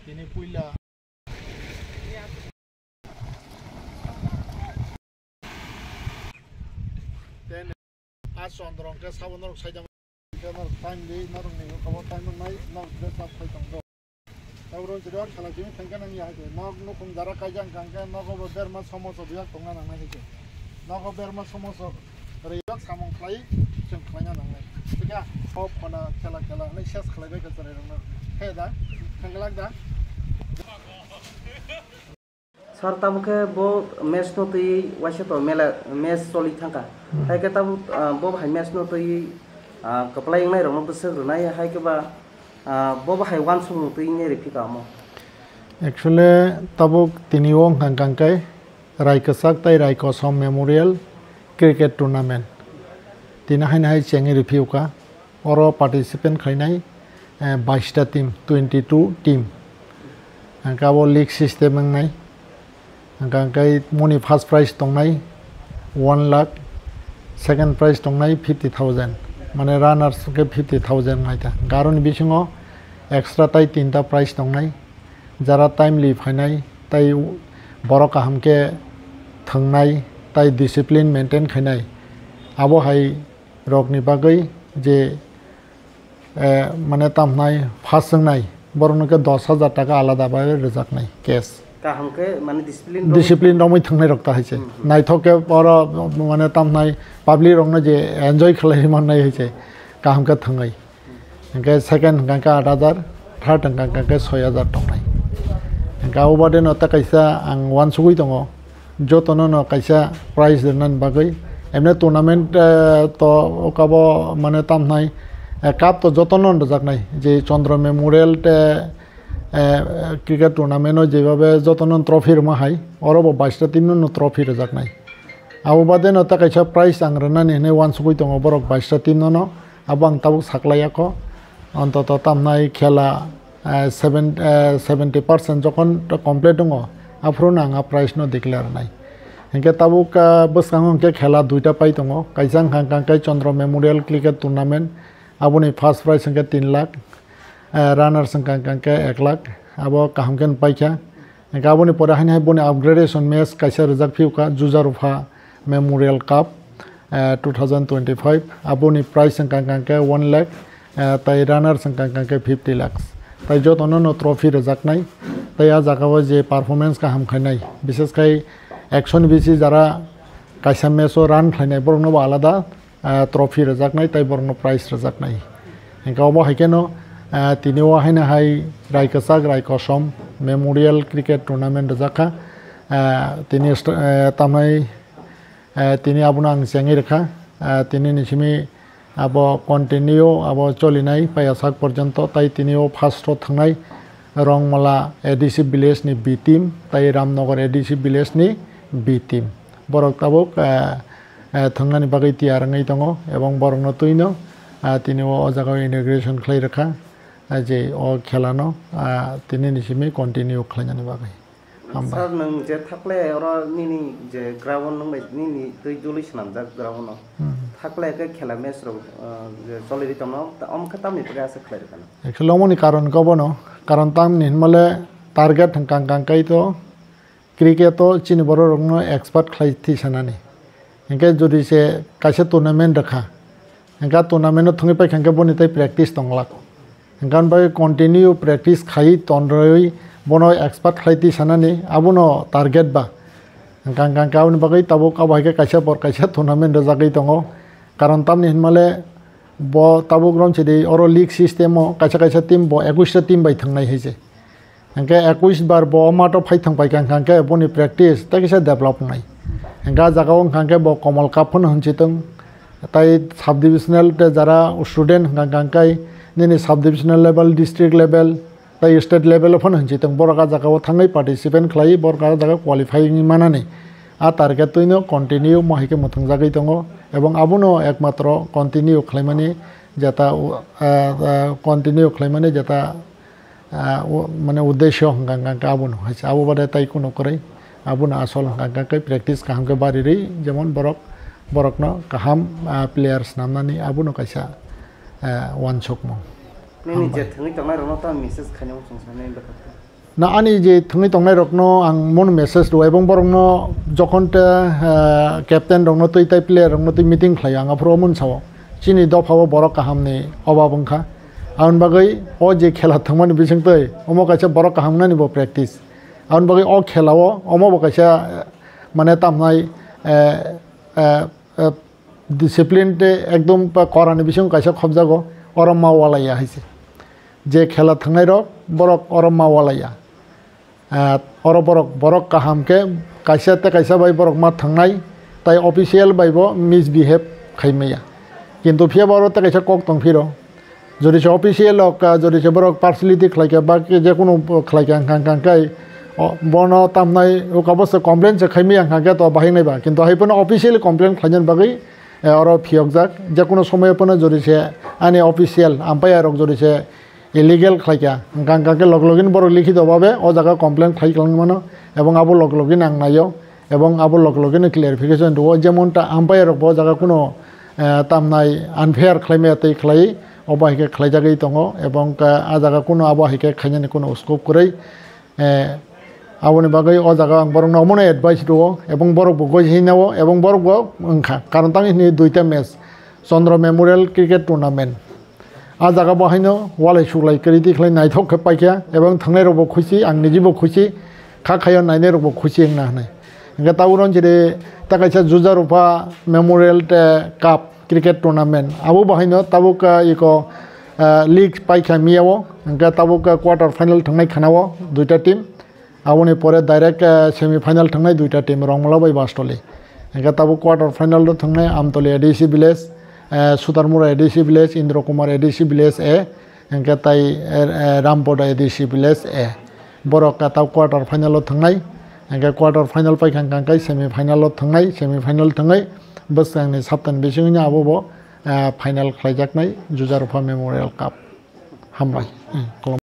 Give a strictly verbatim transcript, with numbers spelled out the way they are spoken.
Tini puila. Then a chondro hwnkhe sabo norok saida hwnkhe norok time di, norok ni kabo time wngnai, norok dress up khai tongdo. Tabuk rong chiri or khala chini thangkhe nang ya hai khe. Nok nukhung jara kaijak hwnkha hwnkhe nogo bo berma somoso biyak tongna nangnai hai khe. Nogo berma somoso riyok samung khlai chwng khlaina nangnai. Thik a? O phona khela khela hwnwi ses khlaibai khe chwrairokno. Khe da? Thangglak da? Sir, tabuk khe bo match no twi waisa to mela match choli thangkha. Hmm. Hai khe tabuk, ah, bo hai match no twi, ah, kwplai wngnai rokno bwswk rwnai hai khe ba, ah, bo bo hai uansukmung twi wngwi rw phika omo. Actually, tabuk tini o wngkha hwnkha khe Rai Kwchak tei Rai Kosom Memorial Cricket Tournament. Tini haino hai chengwi rw phiyokha. Oro participant khlainai, eh, baista team, twenty two team. Hwnkhe abo league system wngnai. Hwnkha hwnkhe moni first prize tongnai one lakh, second prize tongnai fifty thousand. Mane runners khe fifty thousand wngnai ta. Hwnkhe aroni bisingo extra tai tinta prize tongnai. Jara timely phainai, tai borok kaham khe thwngnai, tai discipline maintain khainai. Abo hai rokni bagwi je, eh, mane tamhnai first wngnai, borokno khe dos hajar taka alada bai rwjaknai cash. Kaham khe mane discipline rok. Discipline romwi thwngnai rok ta hai se. Hmm, hmm. Naithok khe oro mane tamhnai public rokno je enjoy khlai mannai hai se. Kaham khe thwngnai. Hwnkhe second hwnkha khe aat hajar, third hwnkha khe soi hajar tongnai. Hwnkhe abo bade no ta kaisa ang uansugui tongo, jotono no kaisa prize rwnani bagwi. Emne tournament, eh, to okabo mane tamhnai, eh, cup to jotono rwjaknai, je Chandra Memorial te, eh, cricket tournament o jebabe jotono trophy rwma hai, oro bo baista team no trophy rwjaknai. Abo bade no ta kaisa prize ang rwnani hinwi uansugui tongo borok baista team no no. Abo ang tabuk saklai ya kho. Ontoto tamnai khela, eh, seven, eh, seventy percent jokhon complete wngo, aphuru no ang a prize no declare nai. Hinkhe tabuk, eh, bwskango hinkhe khela duita pai tongo. Kaisa wngkha hwnkhe Chandra Memorial Cricket Tournament, aboni first prize hinkhe tin lakh, eh, runners wngkha hwnkhe ek lakh, abo kaham khe paikha. Hinkhe aboni pore haino hai boni upgradation match kaisa rwjak phiyokha, Juja Rupha Memorial Cup, eh, two thousand twenty-five. Aboni prize wngkha hwnkhe one lakh, eh, tai runners wngkha hwnkhe fifty lakhs. Tai jotono no trophy rwjaknai. Tai a jagao je performance kaham khainai, bishes khai ekshoni bisi jara kaisa match o run khlainai, borokno bo alada ah, trophy rwjaknai tei borokno prize rwjaknai. Hinkhe obo hai kheno, ah, tini o haino hai Rai Kwchak, Rai Kosom Memorial Cricket Tournament rwjak kha. Ah, tini st-, ah, tamnai, ah, tini abono ang chengwi rwkha. Ah, tini ni simi abo continue abo cholinai paiya sak porjonto, tei tini o first o thangnai Rongmala A D C village ni B team tei Ramnagar A D C village ni B team. Borok tabuk, ah, eh, thwngnani bagwi tiyar wngwi tongo, ebong borokno twino, ah, tini o, o jaga o inauguration khlai rwkha, ah, je o khela no, ah, tini ni simi continue khlainani bagwi. Hambai. Sir, nwng je thaklai oro nini je ground nwng bai nini twi dului swnamjak ground no. Hmm. Thaklai khe khela match rok, ah, je choli ri tongno, ta-, omo khe tamni bagwi aswk khlai rwkha no? Actually, omoni karon khe obono, karon tamni hinmale target hwnkha hwnkha khe to, cricket o chini borok rokno expert khlai thi sanani. Hinkhe jodi se kaisa tournament rwkha, hinkhe tournament o thwngwi paikha hinkhe boni tei practice tonglak. Hinkhe bai continue practice khai tonrwi bono expert khlai thi sanani abono target ba. Hinkhe, hinkhe, hinkhe aboni bagwi tabuk abo hai khe kaisa por kaisa tournament rwjagwi tongo. Karon tamni hinmale bo tabuk romchidi oro league system o kaisa kaisa team bo ekush ta team bai thwngnai hai se. Hinkhe ekush bar bo o mato phai thang paikha, hinkhe boni practice tei kisa develop wngnai. Hinkhe ah jaga o hinkhe bo Komol Cup phano hwnchitwng, tei sub divisional tei jara student hinkhe nini sub divisional level, district level tei state level o phano hwnchitwng, borok ah jaga o thangwi participant khlai, borok ah jaga qualify wngwi manani. Ah target twino continue mo hai khe mwthwngjagwi tongo, ebong abono ekmatro continue khlaimani jeta, ah, ah, continue khlaimani jeta ah, o, mane uddesho hwnkha hwnkha khe abono hai se, abo bade tai kuno kwrwi, abono asol hwnkha hwnkha khe practice kaham khe bari rwi, jemon borok, borokno kaham, ah, player swnamnani abono kaisa, ah, uansukmung. Nini hambai. Je thwngwi tongnai rokno tamo message khainai chwng sanai bwkha khe? Na ani je thwngwi tongnai rokno ang mon message rwo, ebong borokno jokhon te, eh, captain rokno twi tai player rokno twi meeting khlai ang aphuru mon sao chini dopha o borok kaham ni obab wngkha. Aboni bagwi o je khela thwngmani bising twi omo kaisa borok kaham wngnani bo practice. Aboni bagwi o khela o omo bo kaisa, eh, mane tamnai, eh, eh, eh, discipline te ekdom pa korani bising kaisa khobjago, oro ma walaiya hai se. Je khela thwngnai rok borok oro ma walaiya. Ah, oro borok, borok kaham khe kaisa tei kaisa bai borok ma thangnai, tai official bai bo misbehave khai maya. Kintu phiya bo oro tei kaisa kok tong phiro. Jodi se official rok, ah, jodi se borok partiality khlai kha ba je kunu khlai kha hwnkha, hwnkha khe, o, bono tamnai o kabo se complain se khai maya hwnkha khe to bahai nai ba. Kintu hai phano official complain khlaina bagwi, eh, oro phiyokjak. Je kunu somoy phano jodi se ani official umpire rok jodi se illegal khlai kha, hwnkha, hwnkha khe log login borok likhito babe o jaga complain khlai kwlangmano, ebong abo log login ang naio, ebong abo log login clarification rwo, jemon ta umpire rok bo o jaga kuno, eh, tamnai unfair khlaimaya tei khlai, obo hai khe khlaijagwi tongo, ebong ka, a jaga kuno abo hai khe khainani kuno scope kwrwi. Eh, aboni bagwi o jaga ang borokno omono advice rwo, ebong borok bo goi hinao, ebong borok bo wngkha. Karon tang hini duita match, Chandra Memorial Cricket Tournament. A jaga bo haino walai suklai kwrwi twi khlai naithok khe paikha, ebong thangnai rok bo khusi, ang niji bo khusi, kha khaio nainai rok bo khusi wngna hwnwi. Hwnkhe tabuk rong chiri ta kaisa Juja Rupha Memorial te Cup Cricket Tournament, abo bo haino tabuk, ah, iko, ah, league paikha miyao, hwnkhe tabuk, ah, quarter final thangnai khana o duita team. Aboni pore direct, eh, semi final thangnai duita team, Rongmala bai Bastoli. Hwnkhe tabuk quarter final o thangnai Amtoli A D C village, eh, Sutarmura A D C village, Indra Kumar A D C village A, hwnkhe tai, eh, eh, Rampoda A D C village A. Borok khe tabuk quarter final o thangnai, hwnkhe quarter final paikha hwnkha khe semi final o thangnai, semi final thangnai bwskangni saptani bisingni abo bo, eh, final khlaijaknai Juja Rupha Memorial Cup. Hambai. Hmm, khulum.